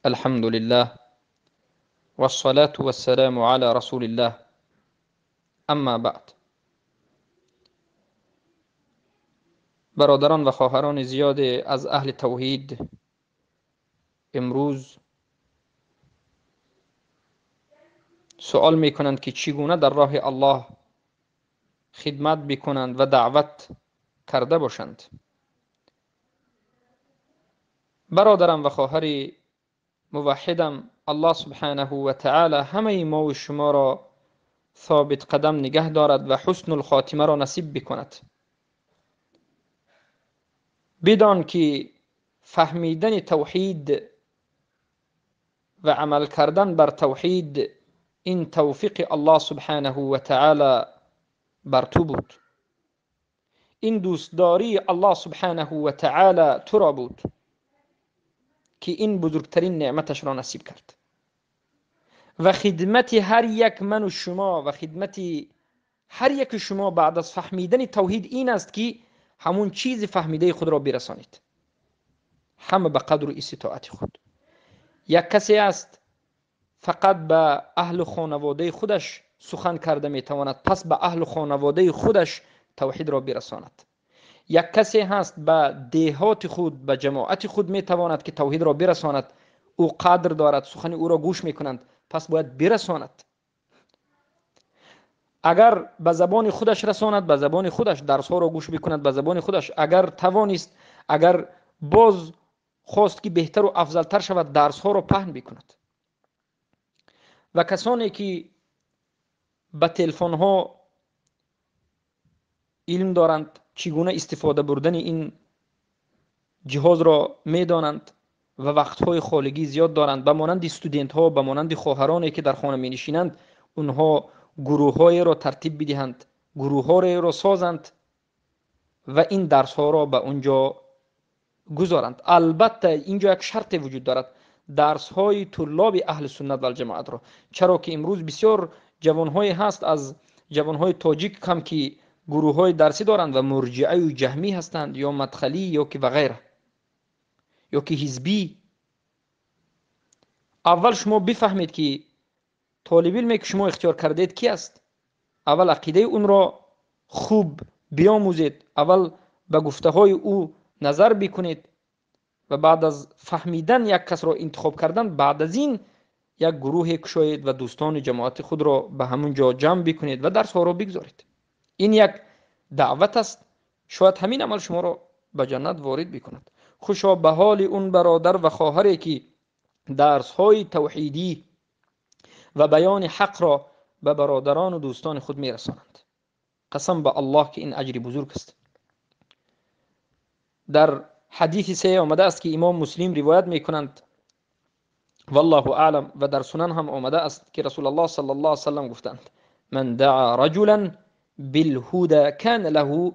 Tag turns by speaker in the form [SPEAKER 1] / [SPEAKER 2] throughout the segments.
[SPEAKER 1] الحمد لله والصلاة والسلام على رسول الله اما بعد. برادران و خواهران زیاد از اهل توحید، امروز سوال میکنند که چگونه در راه الله خدمت بکنند و دعوت کرده باشند. برادرم و خواهر موحدم، الله سبحانه و تعالی همه ما و شما را ثابت قدم نگه دارد و حسن الخاتمه را نصیب بکند. بدان که فهمیدن توحید و عمل کردن بر توحید این توفیق الله سبحانه و تعالی بر تو بود، این دوستداری الله سبحانه و تعالی تو را بود که این بزرگترین نعمتش را نصیب کرد. و خدمت هر یک من و شما و خدمت هر یک شما بعد از فهمیدن توحید این است که همون چیز فهمیده خود را برسانید، همه به قدر و استطاعت خود. یک کسی است فقط به اهل خانواده خودش سخن کرده میتواند، پس به اهل خانواده خودش توحید را برساند. یک کسی هست به دیهات خود، به جماعت خود میتواند که توحید را برساند، او قدر دارد، سخن او را گوش میکنند، پس باید برساند. اگر به زبان خودش رساند، به زبان خودش درس ها را گوش بکند، به زبان خودش اگر توانست، اگر باز خواست که بهتر و افضلتر شود، درس ها را پهن بکند. و کسانی که به تلفن ها علم دارند، چگونه استفاده بردن این جهاز را میدانند و وقتهای خالگی زیاد دارند، به مانند استودنت ها، به مانند خواهرانی که در خانه می نشینند، اونها گروه های را ترتیب بدهند، گروه های را سازند و این درس ها را به اونجا گذارند. البته اینجا یک شرط وجود دارد، درس های طلاب اهل سنت و الجماعت را، چرا که امروز بسیار جوان های هست، از جوان های تاجیک هم که گروه های درسی دارند و مرجعه و جهمی هستند یا مدخلی یا که و غیره یا که حزبی. اول شما بفهمید که طالب علمی که شما اختیار کردید کی است، اول عقیده اون را خوب بیاموزید، اول به گفته های او نظر بکنید و بعد از فهمیدن یک کس را انتخاب کردن، بعد از این یک گروه کشایید و دوستان جماعت خود را به همون جا جمع بکنید و درس ها را بگذارید. این یک دعوت است، شاید همین عمل شما را به جنت وارد بکند. خوشا به حال اون برادر و خواهری که درس های توحیدی و بیان حق را به برادران و دوستان خود میرسانند. قسم به الله که این اجر بزرگ است. در حدیث سه آمده است که امام مسلم روایت میکنند، والله اعلم، و در سنن هم آمده است که رسول الله صلی الله علیه وسلم گفتند: من دعا رجلا بالهدى كان له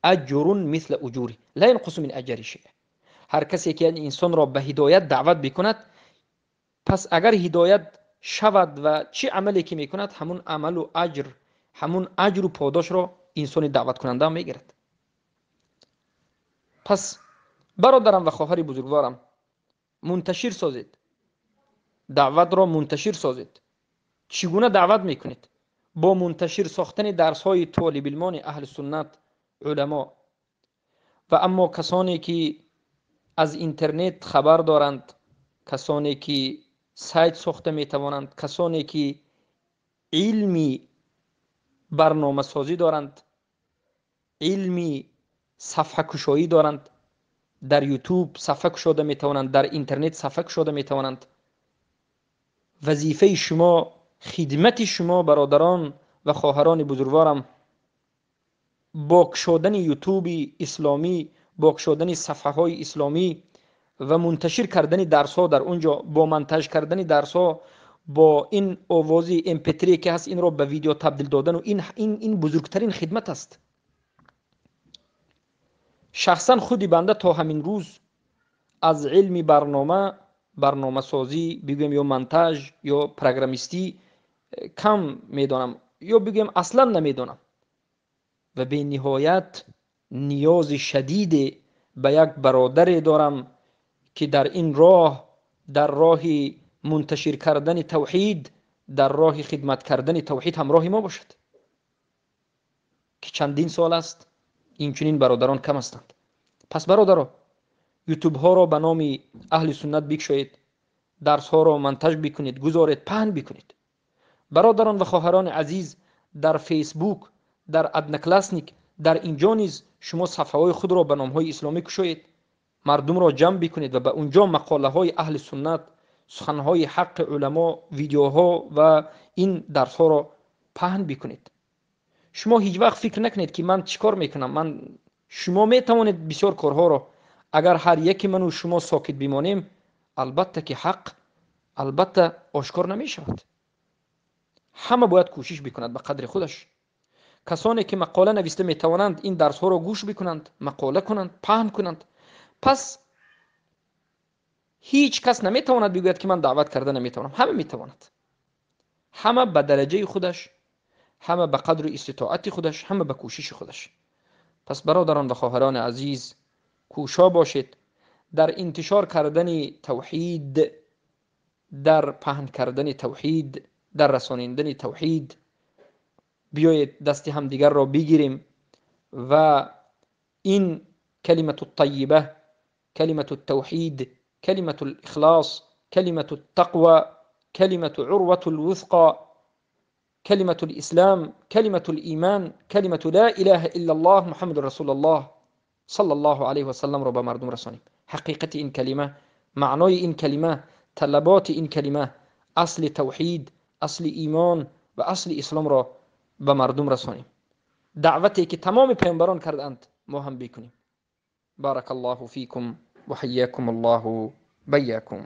[SPEAKER 1] اجر مثل اجوره لا ينقص من اجر شيء. هر کسی که انسان را به هدایت دعوت بکند، پس اگر هدایت شود و چی عملی که میکند، همون عمل و اجر، همون اجر و پاداش را انسان دعوت کننده میگیرد. پس برادرم و خواهر بزرگوارم، منتشر سازید دعوت را، منتشر سازید. چگونه دعوت میکنید؟ با منتشر ساختن درس های طالب علمان اهل سنت، علما. و اما کسانی که از اینترنت خبر دارند، کسانی که سایت ساخته میتوانند، کسانی که علمی برنامه سازی دارند، علمی صفحه کشایی دارند، در یوتیوب صفحه کشاده میتوانند، در اینترنت صفحه کشاده میتوانند. وظیفه شما، خدمت شما برادران و خواهران بزرگوارم، با کشادن یوتیوب اسلامی، با کشادن صفحه های اسلامی و منتشر کردن درس ها در اونجا، با منتج کردن درس ها، با این آواز MP3 که هست این را به ویدیو تبدیل دادن، و این بزرگترین خدمت است. شخصا خودی بنده تا همین روز از علم برنامه سازی بگویم یا منتج یا پروگرامیستی کم میدانم، یا بگویم اصلا نمیدانم، و به نهایت نیاز شدید به یک برادر دارم که در این راه дар роҳи мунташир кардани тавҳид, дар роҳи хидмат кардани тавҳид ҳамроҳи мо бошад, ки чандин сол аст инчунин бародарон кам ҳастанд. Пас бародаро, ютубҳоро ба номи аҳли суннат бикшоед, дарсҳоро монтаж бикунед, гузоред, паҳн бикунед. Бародарон ва хоҳарони азиз, дар Фейсбук, дар Одноклассник, дар инҷо низ шумо сафҳаҳои худро ба номҳои исломӣ кушоед, мардумро ҷамъ бикунед ва ба унҷо мақолаҳои аҳли суннат, суханҳои ҳаққи уламо, видеоҳо ва ин дарсҳоро паҳн бикунед. Шумо ҳеҷ вақт фикр накунед, ки ман чӣ кор мекунам. Ман шумо метавонед бисёр корҳоро, агар ҳар яке ману шумо сокит бимонем, албатта ки ҳақ албатта ошкор намешавад. Ҳама бояд кӯшиш бикунад ба қадри худаш. Касоне ки мақола нависта метавонанд, ин дарсҳоро гӯш бикунанд, мақола кунанд, паҳн кунанд. Пас ҳеҷ кас наметавонад бигӯяд, ки ман даъват карда наметавонам. Ҳама метавонад, ҳама ба дараҷаи худаш, ҳама ба қадру иститоати худаш, ҳама ба кӯшиши худаш. Пас бародарон ва хоҳарони азиз, кӯшо бошед дар интишор кардани тавҳид, дар паҳн кардани тавҳид, дар расонидани тавҳид. Биёед дасти ҳамдигарро бигирем ва ин калимату тайиба, калимату тавҳид, калимату ихлос, калимату тақва, калимату урвату лвусқа, калимату ислам, калимату иман, калимату ла илаҳа иллаллоҳ Муҳаммаду расулуллоҳ саллаллоҳу алайҳи васалламро ба мардум расонем. Ҳақиқати ин калима, маънои ин калима, талаботи ин калима, асли тавҳид, асли имон ва асли исломро ба мардум расонем. Даъвате ки тамоми паёмбарон карданд, мо ҳам бикунем. Баракаллоҳу фикум ва ҳайякум Аллоҳу байякум.